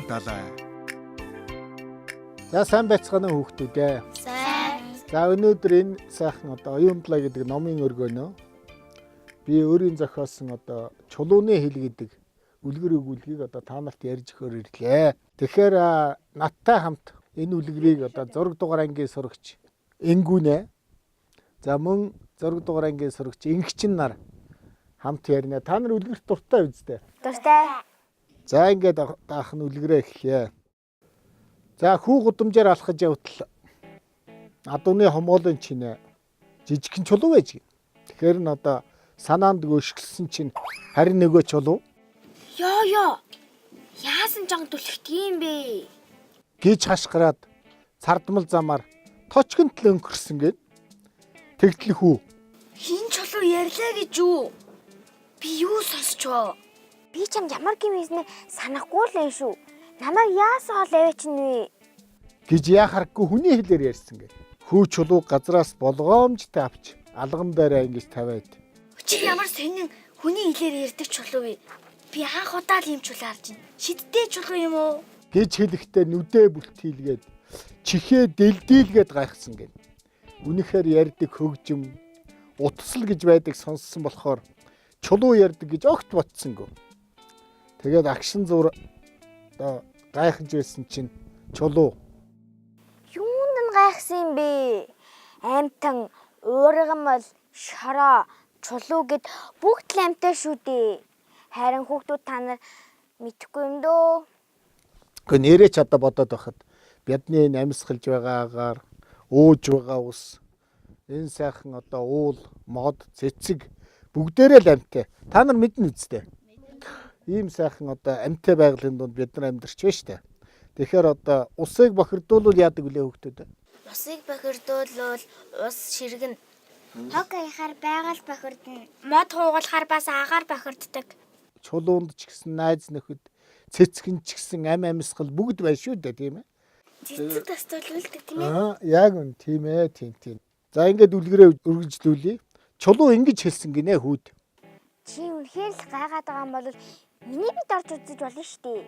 Далай. За, сайн байцгаана уу, хүүхдүүд ээ. Сайн. За, өнөөдөр энэ сайхан одоо Оюун далай гэдэг номын өргөнөө би өөрийн зохиосон одоо Чулууны хэл гэдэг үлгэр өгүүлгийг одоо та нарт ярьж өгөхөөр ирлээ. Тэгэхээр надтай хамт энэ үлгэрийг одоо 6 дугаар ангийн сурагч Энгүүнэ. За, мөн 6 дугаар ангийн сурагч Ингэчин нар хамт ярина. Та нар үлгэрт дуртай үсттэй? Дуртай. За, ингээд даах нь үлгэрээ эхлэе. За, хүү гудамжаар алхаж явтал адууны хомоолын чинь жижигхэн чулуу байж гин. Тэгэхээр нь одоо санаанд өшгөлсөн чинь харин нөгөө чулуу Йоо ёо. Яасан жон түлхдэг юм бэ? гэж хашгираад цардмал замаар точгонтл өнгөрсөн гэд. Тэгтэл хүү Хин чулуу ярьлаа гэж юу? Би юу сонсчоо? Би чамд ямар гим хийснээ санахгүй л юм шүү. Намайг яасан хол аваачин вэ? гэж яхааргүй хүний хэлээр ярьсан гэд. Хүү чулуу газраас болгоомжтой авч алган дээрээ ингэж тавиад Чи ямар сонин хүний хэлээр ярьдаг чулуу вэ? Би анх удаа л ийм чулуу харж байна. Шидтэй чулуу юм уу? гэж хэлэхдээ нүдэ бүлтийлгээд, чихээ дэлдийлгээд гайхсан гэн. Үнэхээр ярьдаг хөгжим, утасл гэж байдаг сонссон болохоор чулуу ярьдаг гэж огт бодсонгүй. Тэгээд агшин зур одоо гайхаж байсан чинь чулуу Юунд нь гайхсан юм бэ? Амтан, уургамал, шороо, чулуу гэд бүгд л амтай шүү дээ. Харин хүүхдүүд, та нар мэдэхгүй юм дөө. Гэхдээ нэрээ ч одоо бодоод байхад бидний энэ амьсгалж байгаа агаар, ууж байгаа ус, энэ сайхан одоо уул, мод, цэцэг бүгдээрээ л амьтай. Та нар мэднэ үсттэй. Ийм сайхан одоо амьтай байгалийн дунд бид нар амьдарч байна штэ. Тэгэхээр одоо усыг бохирдуулвал яадаг вүлээ, хүүхдүүд? Усыг бохирдуулвал ус ширгэн. Хог аяхаар байгаль бохирдно. Мод хуугалахаар бас агаар бохирддаг. Чулуунд ч гэсэн найз нөхөд, цэцгэн ч гэсэн ам амьсгал бүгд байна шүү дээ, тийм ээ. Цэцэг тастуулдаг, тийм ээ. Аа, яг үн, тийм ээ, тийм. За, ингээд үлгэрээ үргэлжлүүлье. Чулуу ингэж хэлсэн гинэ хүүд. Чи үнэхээр л гайхаад байгаа юм бол миний бид орж үзэж болно шүү дээ.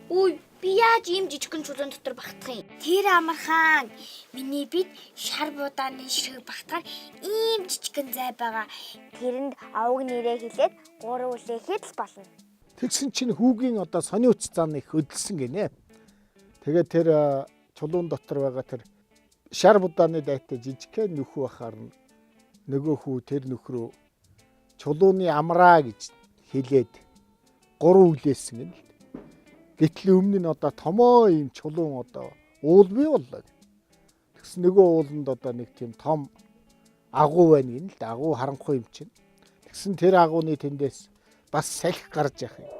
Үгүй, би яаж ийм жижигхэн чулуун дотор багтах юм? Тэр амархан. Миний бид шар будааны ширхэг багтахаар ийм жижигхэн зай байгаа. Тэрэнд овг нэрээ хэлээд гурав үлээхэд л болно. Тэгсэн чинь хүүгийн одоо сони үц зан их хөдөлсөн гинэ. Тэгээд тэр чулуун дотор байгаа тэр шар будааны дайтай жижигхэн нөхөө бахаар нь нөгөө хүү тэр нөхрөө чулууны амраа гэж хэлээд гурав үлээсэн гэнэ л. Гэтэл өмнө нь одоо томоо ийм чулуун одоо уул бий боллоо. Тэгсэн нөгөө ууланд одоо нэг тийм том агуу байна гэнэ л дээ. Агуу харанхуй юм чинь. Тэгсэн тэр агууны тэндээс бас салхи гарч явах юм.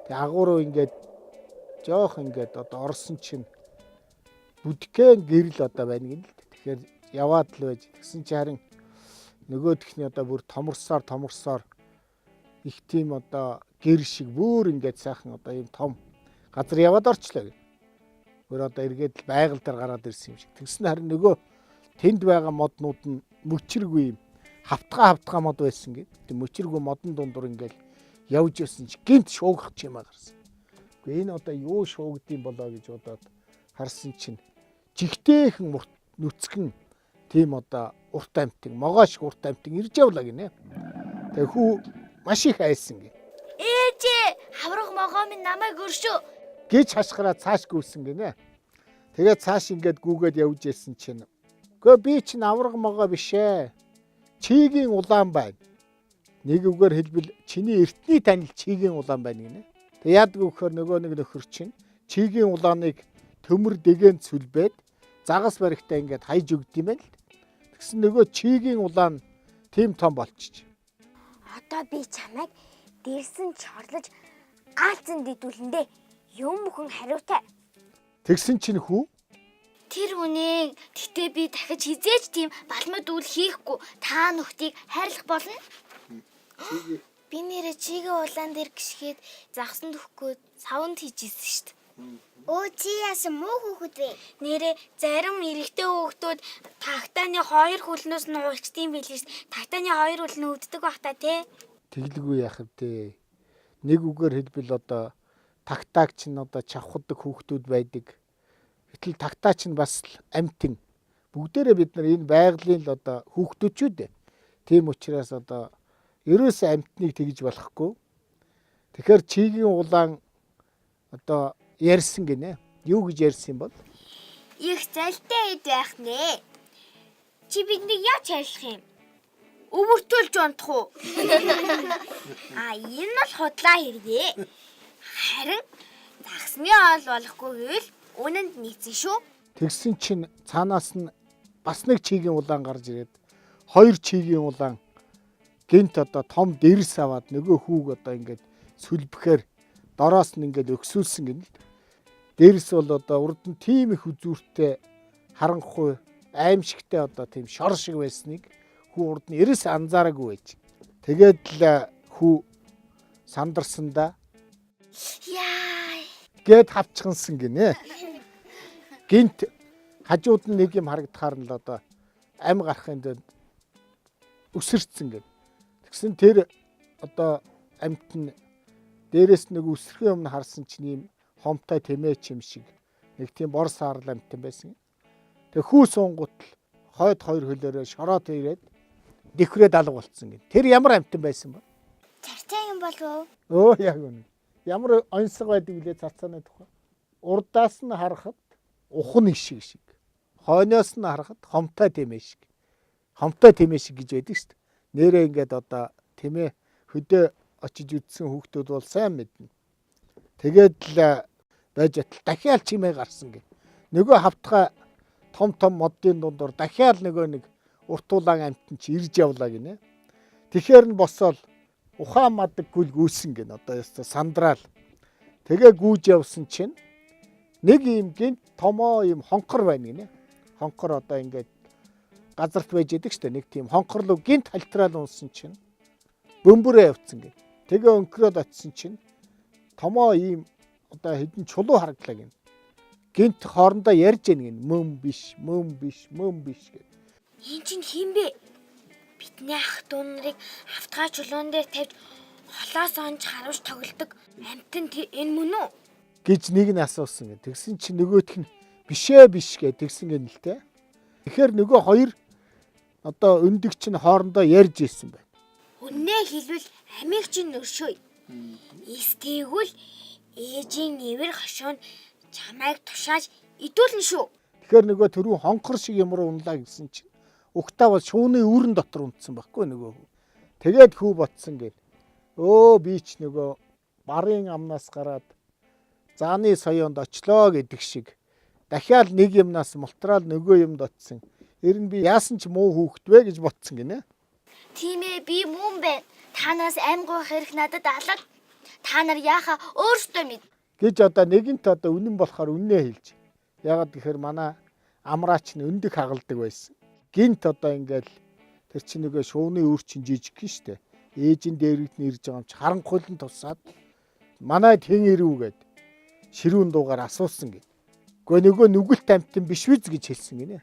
Тэгээ агуу руу ингээд жоох ингээд одоо орсон чинь бүдгэн гэрэл одоо байна гэнэ л дээ. Тэгэхээр яваад л байж тэгсэн чи харин нөгөөдөхний одоо бүр томорсоор томорсоор их тийм одоо гэр шиг бүр ингээд сайхан одоо ийм том газар яваад орчлоо гэх. Бүр одоо эргээд л байгаль дээр гараад ирсэн юм шиг. Тэгсэн харин нөгөө тэнд байгаа моднууд нь мөчргүй юм хавтгаа хавтгаа мод байсан гэд. Тэг мөчргүй модон дундуур ингээл явж байсан чи гинт шуугах юм а гарсан. Гэхдээ энэ одоо юу шуугдсан болоо гэж бодоод харсан чинь жигтээхэн урт нүцгэн тийм одоо урт амтан, могоо шиг урт амтан ирж явлаа гинэ. Тэг хүү маш их айсан гэ. Ээжээ, хавраг могоо минь намайг өршөө. Гэж хашгираа цааш гүйсэн гинэ. Тэгээд цааш ингээд гүгээд явж ирсэн чинь "Үгүй, би чинь авраг могоо биш ээ. Чигийн улаан байна. Нэг үгээр хэлбэл чиний эртний танил чигийн улаан байна" гинэ. Тэг яадаг вэ гэхээр нөгөө нэг нөхөр чинь чигийн улааныг төмөр дэгээн цүлбээд загас баригтаа ингээд хайж өгд юм байна л. Тэгсэн нөгөө чигийн улаан тийм том болчих. Одоо би чамайг дэрсэн чорлож гаалцсан дидүүлэндээ юм бүхэн хариутай. Тэгсэн чинь хүү Тэр үнэн. Гэтэ би дахиж хизээж тийм балмад үйл хийхгүй. Та нөхдийг хайрлах болно. Би нэрэ чигээ улаан дээр гიშгээд загсан дөхөхгүй савнд хийж ирсэн шүү дээ. Өө, чи яасан муу хүүхэд вэ? Нэрэ зарим эрэгтэй хүүхдүүд тагтааны хоёр хөлнөөс нь уулчдсан билээ шүү дээ. Тагтааны хоёр хөл нь өвддөг бах та, тий. Тэглгүй яах вэ? Нэг үгээр хэлбэл одоо Тагтааг чинь одоо чавхдаг хүүхдүүд байдаг. Гэтэл тагтаа чинь бас л амьтан. Бүгдээрээ бид нар энэ байгалийн л одоо хүүхдүүд ч үү дээ. Тийм учраас одоо ерөөсөө амьтныг тэгж болохгүй. Тэгэхээр чигийн улаан одоо ярьсан гинэ. Юу гэж ярьсан юм бол? Их залтай эд байх нэ. Чи биднийг яаж хайрлах юм? Өвөртөлж унтах уу? А энэ бол худлаа хэрэгээ. Харин загсны оол болохгүй гэвэл үнэнд нийцэн шүү. Тэгсэн чинь цаанаас нь бас нэг чигийн улаан гарч ирээд хоёр чигийн улаан гинт одоо том дэрс аваад нөгөө хүүг одоо ингээд сүлбэхээр дороос нь ингээд өгсүүлсэн гэнэ л. Дэрс бол одоо урд нь тийм их үзүүртэй харанхуй аимшигтай одоо тийм шор шиг байсныг хүү урд нь ерөөс анзаараагүй байж. Тэгээд л хүү сандарсандаа Яа. гээд хавчгансан гинэ. Гинт хажууд нь нэг юм харагдахаар нь л одоо ам гарахын тулд өсөрцөн гэв. Тэгсэн тэр одоо амьт нь дээрээс нэг өсөрхийн өмнө харсан чинь ийм хомтой тэмээч юм шиг нэг тийм бор саарл амьтан байсан. Тэг хүү суунгут л хойд хоёр хөлөөрөө шороод ирээд дэвхрээд алга болцсон гин. Тэр ямар амьтан байсан бэ? Царцаа юм болов уу? Өө яг үнэ. Ямар онцгой байдаг билээ цацааны тухай. Урдаас нь харахад ухан ишиг шиг. Хойноос нь харахад хомтой тэмээ шиг. Хомтой тэмээ шиг гэж байдаг шүү дээ. Нэрээ ингээд одоо тэмээ хөдөө очиж үдсэн хүүхдүүд бол сайн мэднэ. Тэгээд л байж атал дахиад чимээ гарсан гэх. Нөгөө хавтгай том том модын дундуур дахиад нөгөө нэг уртуулан амьтан чи ирж явлаа гинэ. Тэгэхээр нь босоод ухаан мадаг гүл гүйсэн гин одоо ёстой сандраал. Тэгээ гүйж явсан чинь нэг юм гинт томоо юм хонхор байна гинэ. Хонхор одоо ингээд газарт байж идэг штэ нэг тийм хонхорлоо гинт халтраал унсан чинь бөмбөрөө явцсан гин. Тэгээ өнкрөөд очисон чинь томоо ийм одоо хэдэн чулуу харагдлаа гин. Гинт хоорондоо ярьж яана гин. Мөн биш, мөн биш, мөн биш гэх. Энэ чинь хин бэ? Бидний ах トゥ нарыг автгаа чулуун дээр тавьж холоос онж харуулж тоглодог амьтан энэ мөн үү? Гэж нэг нь асуусан гэх. Тэгсэн чинь нөгөөх нь бишээ биш гэ тэгсэн гэн л те. Тэгэхээр нөгөө хоёр одоо өндөг чинь хоорондоо ярьж ирсэн байна. Үннээ хэлбэл амийг чинь өршөөе. Эс тэгвэл ээжийн эвэр хошуу нь чамайг тушааж идүүлнэ шүү. Тэгэхээр нөгөө түрүү хонхор шиг юм руу унлаа гэсэн чинь угтаа бол шууны үүрэн дотор унтсан байхгүй нөгөө хүү. Тэгээд хүү ботсон гэл. Өө би ч нөгөө барын амнаас гараад зааны соёонд очлоо гэдэг шиг дахиад нэг юмнаас мултраал нөгөө юмд очсон. Ер нь би яасан ч муу хүүхэд вэ гэж ботсон гинэ. Тийм ээ би мөн байна. Та нараас ам гуйх хэрэг надад алга. Та нар яхаа өөрсдөө мэд. Гэж одоо нэгэнт одоо үнэн болохоор үннээ хэлж. Ягаад гэхээр манай амраач нь өндөг хагалдаг байсан. Гинт одоо ингээл тэр чинь нөгөө шувны үр чинь жижиг гин штэ. Ээжин дээрэгт нь ирж байгаа юм чи харанхуйлан тусаад манайд хэн ирв гэд ширүүн дуугаар асуусан гэд. Гэхдээ нөгөө нүгэлт амтан биш үз гэж хэлсэн гинэ.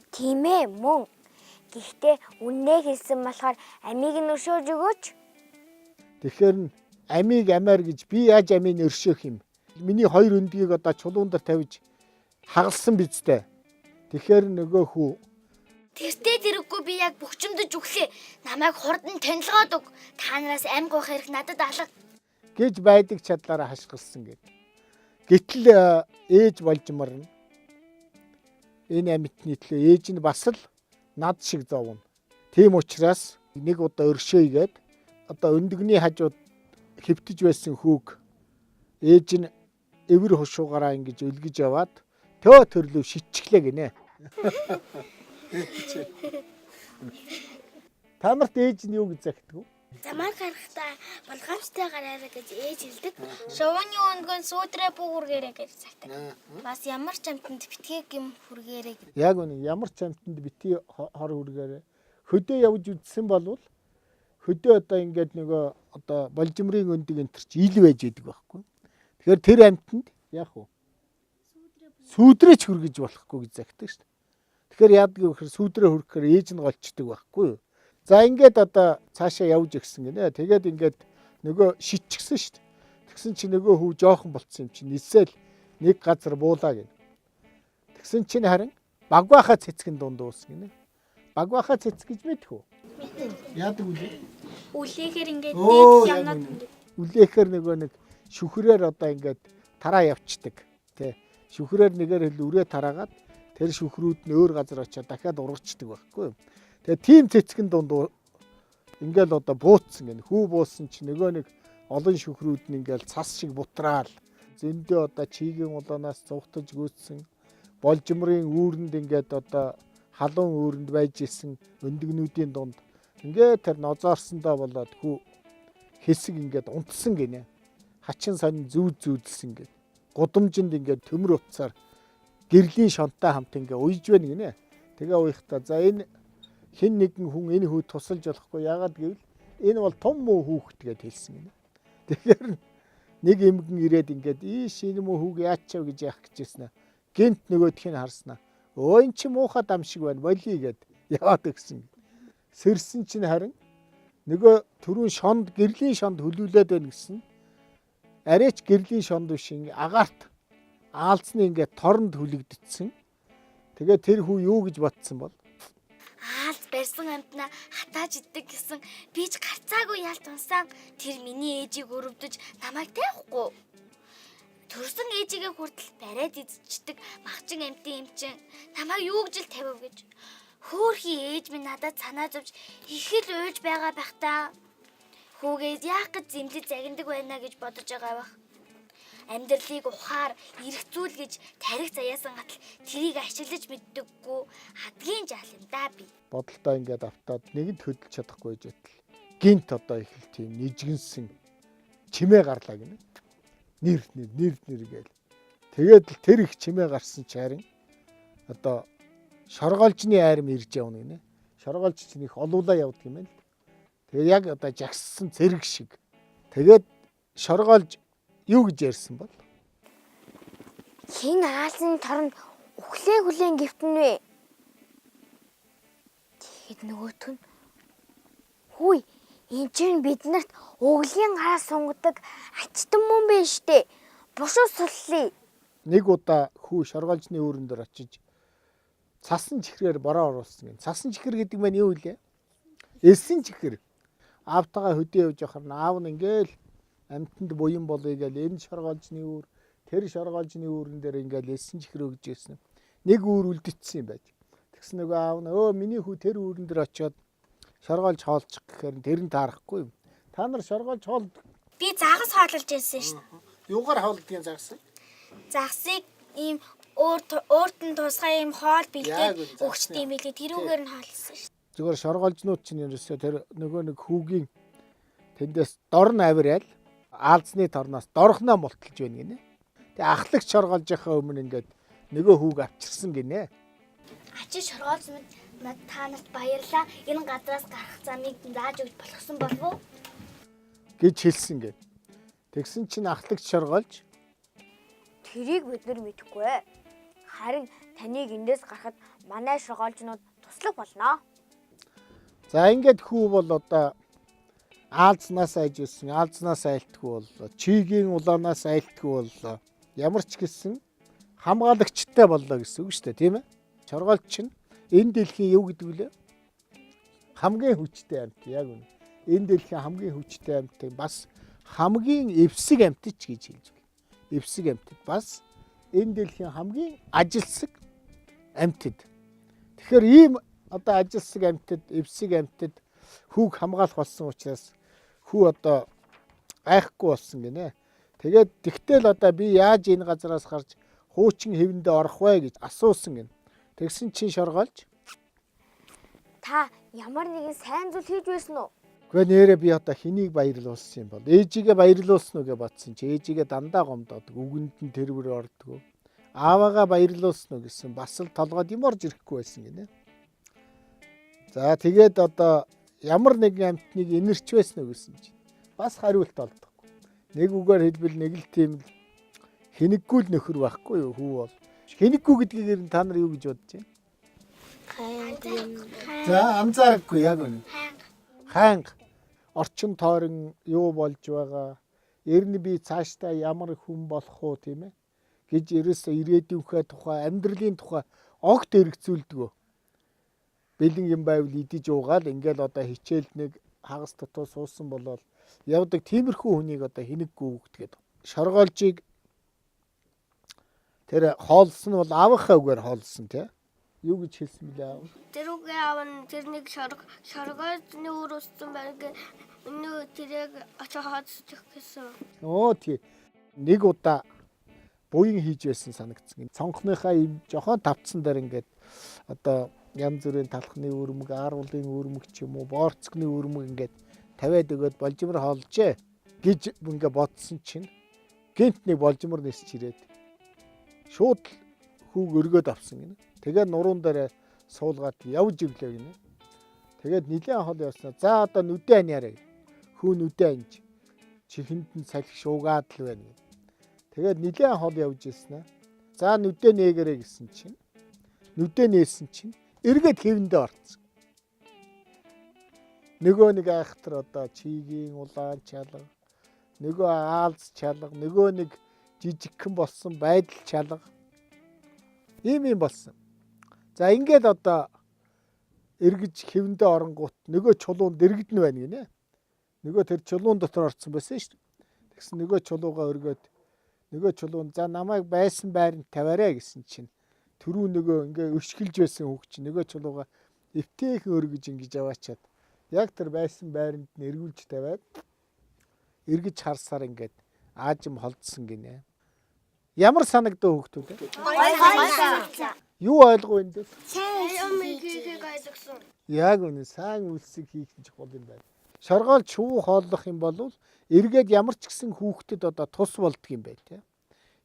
Тийм ээ мөн. Гэхдээ үннээ хэлсэн болохоор амийг нь өршөөж өгөөч. Тэгэхээр нь амийг амиар гэж би яаж амийг өршөөх юм? Миний хоёр өндгийг одоо чулуун дээр тавьж хагалсан биз дээ. Тэгэхээр нөгөө хүү Тэртээ тэрэггүй би яг бөхчмдөж өглөө. Намайг хурдан танилгаад өг. Та нараас ам гуйх хэрэг надад алга. Гэж байдаг чадлаараа хашгирсан гэд. Гэтэл ээж болжморно. Энэ амьтны төлөө ээж нь бас л над шиг зовно. Тийм учраас нэг удаа өршөөгээд одоо өндөгний хажууд хэвтэж байсан хүүг ээж нь эвэр хушуугаараа ингэж өлгөж яваад төө төрлөө шитчихлээ гинэ. Та нарт ээж нь юу гэж загтдаг вэ? Замаар гарахдаа болгоомжтой гараарай гэж ээж хэлдэг. Шувууны өндгөн сүүдрээ бүү хүргээрэй гэж загтаг. Бас ямар ч амтанд битгий гэм хүргээрэй гэж. Яг үнэ ямар ч амтанд битгий хор хүргээрэй. Хөдөө явж үзсэн болвол хөдөө одоо ингээд нөгөө одоо болжимрын өндөг энэ төр чи ил байж идэг байхгүй. Тэгэхээр тэр амтанд яах вэ? Сүүдрээч хүргэж болохгүй гэж загтаг шүү дээ. Тэгэхээр яадаг вэ гэхээр сүүдрээ хүргэхээр ээж нь голчдөг байхгүй юу? За ингээд одоо цаашаа явж өгсөн гинэ. Тэгээд ингээд нөгөө шитчихсэн шүү дээ. Тэгсэн чи нөгөө хүү жоохон болцсон юм чинь нисэл нэг газар буулаа гэнэ. Тэгсэн чинь харин багваахаа цэцгэн дунд уусан гинэ. Багваахаа цэцэг гэж мэдэх үү? Мэдэн. Яадаг үлээ? Үлээхээр ингээд Өө, дээд яг ямнаад үнэ. ингээд Үлээхээр нөгөө нэг шүхрээр одоо ингээд тараа явцдаг. Тэ. Шүхрээр нэгээр хэл үрээ тараагаад тэр шүхрүүд нь өөр газар очиод дахиад ургацдаг байхгүй юу? Тэгээ тийм цэцгэн дунд ингээл одоо бууцсан гэнэ. Хүү буусан чи нөгөө нэг олон шүхрүүд нь ингээл цас шиг бутраал. Зөндөө одоо чигийн улаанаас зугтаж гүйцсэн болжмрын үүрэнд ингээд одоо халуун үүрэнд байж исэн өндөгнүүдийн дунд ингээд тэр нозоорсондоо болоод хүү хэсэг ингээд унтсан гинэ. Хачин сонин зүүд зүүдэлсэн гин. Гудамжинд ингээд төмөр утсаар гэрлийн шонтой хамт ингээд уйж байна гинэ. Тэгээ уяхдаа за энэ хэн нэгэн хүн энэ хүү тусалж болохгүй, яагаад гэвэл энэ бол том муу хүүхэд гэд хэлсэн гинэ. Тэгэхээр нэг эмгэн ирээд ингээд ийш энэ муу хүүг яачав гэж яах гэжсэн. Гинт нөгөөх нь харснаа. Өө эн чи муухай дам шиг байна болий гэд яваад өгсөн. Сэрсэн чинь харин нөгөө түрүүн шонд гэрлийн шонд хөлүүлээд байна гэсэн. Арайч гэрлийн шонд биш, ингээ агаарт аалзны ингээ торонд хүлэгдсэн. Тэгээ тэр хүү юу гэж бодсон бол? Аалз барьсан амтнаа хатааж иддэг гэсэн би ч гарцаагүй ялт унсан. Тэр миний ээжийг өрөвдөж намайг тавихгүй. Төрсөн ээжигээ хүртэл бариад идчихдэг махчин амтын эмчин намайг юу гэж л тавив гэж. Хөөхий ээж минь надад санаа зовж их л уйлж байгаа байх та. Хүүгээ яах гэж зэмлэж загиндаг байна гэж бодож байгаа байх. Амьдралыг ухаар эргцүүл гэж тарих заяасан гатал тэрийг ашиглаж мэддэггүй хадгийн жаал юм да би. Бодолтой ингээд автаад нэгэнт хөдөлж чадахгүй житэл гинт одоо их л тийм нижгэнсэн чимээ гарлаа гинэ. Нэр нэр нэр нэр гээл. Тэгээд л тэр их чимээ гарсан чи харин одоо шоргоолжны айрам ирж явна гинэ. Шоргоолж чинь их олуулаа явдаг юм байна л. Тэгээд яг одоо жагссан цэрэг шиг. Тэгээд шоргоолж юу гэж ярьсан бол? Хэн аалзны торнд үхлээ хүлээн гівтэн вэ? Тэгэхэд нөгөөх нь хүй энэ чинь биднэрт өглийн гараа сунгадаг ачтан мөн байна штэ. Бушуу суллая. Нэг удаа хүү шоргоолжны үүрэн дээр очиж цасан чихрээр бороо оруулсан гин. Цасан чихэр гэдэг маань юу вэ? Элсэн чихэр. Аавтайгаа хөдөө явж байхаар нь аав нь ингээл амьтанд буян болъё гээл энэ шоргоолжны үүр, тэр шоргоолжны үүрэн дээр ингээл элсэн чихэр өгж ирсэн. Нэг үүр үлдчихсэн юм байж. Тэгсэн нөгөө аав нь өө миний хүү тэр үүрэн дээр очиод шоргоолж хоолчих гэхээр тэр нь таарахгүй юм. Та нар шоргоолж хоол Би загас хоололж байсан шүү дээ. Юугаар хоолдгийн загас? Загсыг ийм өөрт нь тусгай ийм хоол Яг бэлдээд үл загсны. өгчтэй юм билээ. Тэрүүгээр нь хооллсон шүү дээ. Зүгээр шоргоолжнууд чинь ерөөсөө тэр нөгөө нэг хүүгийн тэндээс дор нь авирал аалзны торноос дорхноо мулталж байна гинэ. Тэгээ ахлагч шоргоолжийнхаа өмнө ингээд нөгөө хүүг авчирсан гинэ. Ачин шоргоолж минь над та нарт баярлаа. Энэ газраас гарах замыг зааж өгч болгосон болов уу? Гэж хэлсэн гэд. Тэгсэн чинь ахлагч шоргоолж Тэрийг бид нар мэдэхгүй. Харин таныг эндээс гарахад манай шоргоолжнууд туслах болно. За ингээд хүү бол одоо аалзнаас айж ирсэн, аалзнаас айлтгүй боллоо. Чигийн улаанаас айлтгүй боллоо. Ямар ч гэсэн хамгаалагчтай боллоо гэсэн үг шүү дээ, тийм ээ? Шоргоолж чинь энэ дэлхийн юу гэдэг вүлээ? Хамгийн хүчтэй амьт, яг үнэ. Энэ дэлхийн хамгийн хүчтэй амьт бас хамгийн эвсэг амьт ч гэж хэлж байна. Эвсэг амьтад бас энэ дэлхийн хамгийн ажилсаг амьтад. Тэгэхээр ийм одоо ажилсаг амьтад, эвсэг амьтад хүүг хамгаалах болсон учраас хүү одоо айхгүй болсон гинэ. Тэгээд тэгтэл одоо би яаж энэ газараас гарч хуучин хэвэндээ орох вэ гэж асуусан гин. Тэгсэн чинь шоргоолж Та ямар нэгэн сайн зүйл хийж байсан уу? Гэхдээ нэрээ би одоо хэнийг баярлуулсан юм бол? Ээжигээ баярлуулсан уу гэж бодсон чи ээжигээ дандаа гомдоодог. Үгэнд нь тэрвэр ордгоо. Ааваагаа баярлуулсан уу гэсэн бас л толгойд юм орж ирэхгүй байсан гинэ. За тэгээд одоо ямар нэгэн амьтныг инэрч байсан уу гэсэн чинь бас хариулт олдохгүй. Нэг үгээр хэлбэл нэг л тийм л хинэггүй л нөхөр байхгүй юу хүү бол. Хинэггүй гэдгийг ер нь та нар юу гэж бодож байна? За анзаарахгүй яг үнэ. Хайнга. Орчин тойрон юу болж байгаа, Ер нь би цаашдаа ямар хүн болох уу, тийм ээ гэж ерөөсөө ирээдүйнхээ тухай, амьдралын тухай огт эргэцүүлдэг. Бэлэн юм байвал идэж уугаал ингээл одоо хичээлд нэг хагас дутуу суусан болол явдаг тиймэрхүү хүнийг одоо хинэггүй хүүхэд гэдэг. Шоргоолжийг тэр хоолсон нь бол аавынхаа үгээр хоолсон, тий. Юу гэж хэлсэн бэлээ аав? Тэр үгийн аав нь тэр нэг шоргоолжны үр өссөн байна гэ өнөө тэрийг очиж хоцчих гэсэн. Оо, тий. Нэг удаа буян хийж байсан санагдсан. Цонхныхаа юм жохон тавцсан дээр ингээд одоо янз бүрийн талхны өрмөг, ааруулын өрмөг ч юм уу, боорцгны өрмөг ингээд тавиад өгөөд болжмор хоолжээ гэж ингээ бодсон чинь гинт нэг болжмор нисч ирээд шууд л хүүг өргөөд авсан гинэ. Тэгээд нуруун дээр суулгаад явж ирлээ гинэ. Тэгээд нилээн хол явснаа. За, одоо нүдэ аниарай. Хүү нүдэ анж чихэнд нь салхи шуугаад л байна гэнэ. Тэгээд нилээн хол явж ирсэн аа. За, нүдэ нээгэрэй гэсэн чинь нүдэ нээсэн чинь эргээд хэвэндээ орцсон. Нөгөө нэг айхтар одоо чигийн улаан чалга, нөгөө аалз чалга, нөгөө нэг жижигхэн болсон байдал чалга. Ийм юм болсон. За, ингээд одоо эргэж хэвэндээ оронгуут нөгөө чулуунд дэргэдэн байна гинэ. Нөгөө тэр чулуун дотор орцсон байсан шүү дээ. Тэгсэн нөгөө чулуугаа өргөөд нөгөө чулуун за намайг байсан байранд тавиарай гэсэн чинь түрүү нөгөө ингээ өшгөлж байсан хүүхд чинь нөгөө чулуугаа эвтэйхэн өргөж ингэж аваачаад яг тэр байсан байранд нь эргүүлж тавиад эргэж харсаар ингээд аажим холдсон гинэ. Ямар санагдав, хүүхдүүд? Юу ойлгов энэ дээр? Сайн юм хийхийг ойлгосон. Яг үнэ, сайн үйлсийг хийх нь чухал юм байна. Шоргоол чувуу хооллох юм бол эргээд ямар ч гэсэн хүүхдэд одоо тус болдго юм байна, тийм.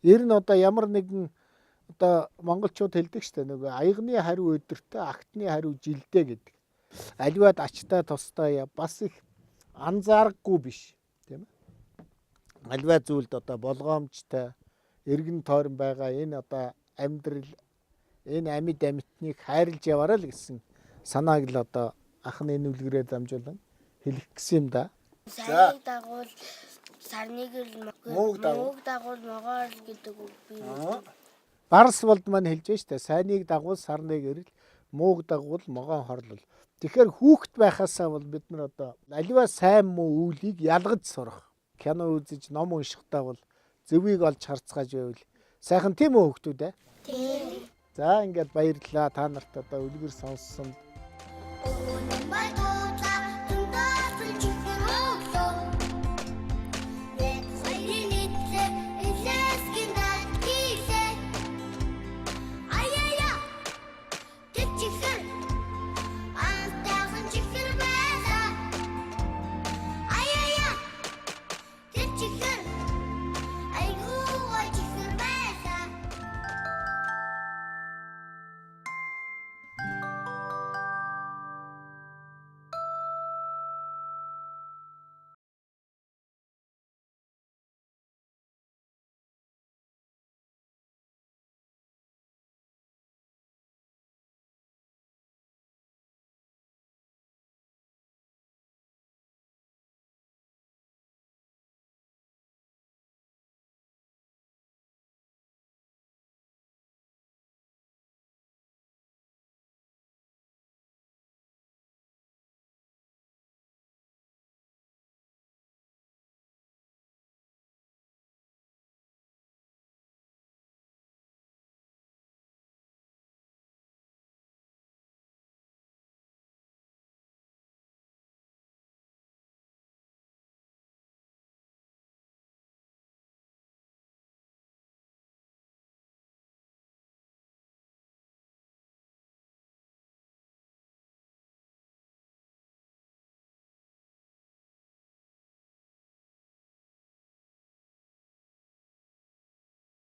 Ер нь одоо ямар нэгэн одоо монголчууд хэлдэг штэ, нөгөө аягны хариу өдөртөө, агтны хариу жилдээ гэдэг. Аливаад ачтай тустай бас их анзаарахгүй биш, тийм ээ. Аливаа зүйлд одоо болгоомжтой, эргэн тойрон байгаа энэ одоо амьдрал, энэ амьд амьтныг хайрлж яваарай л гэсэн санааг л одоо ах нь энэ үлгэрээр дамжуулан хэлэх гэсэн юм да. Сайныг дагуул сарныг л Мууг дагуул. Мууг дагуул могоор л гэдэг үг би. Барс болд маань хэлж штэ, сайныг дагуул сарныг эрэл, мууг дагуул могоон хорлол. Тэгэхээр хүүхэд байхасаа бол бид нар одоо аливаа сайн муу үйлийг ялгаж сурах. Кино үзэж, ном уншихдаа бол зөвийг олж харцгааж байвал сайхан, тийм үү, хүүхдүүд ээ? Тийм. За, ингээд баярлалаа та нарт одоо үлгэр сонссон. Үнэн